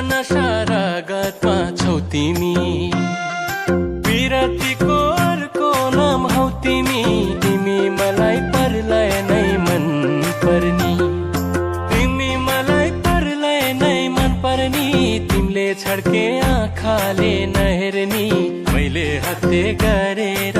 नशा रगतमा छौ तिमी, विरतीको अर्को नाम हौ तिमी। तिमी मलाई परलय नै मन पर्नी, तिमी मलाई परलय नै मन पर्नी। तिमीले छड्के आँखाले नहेर्नी, मैले हत्ते गरेर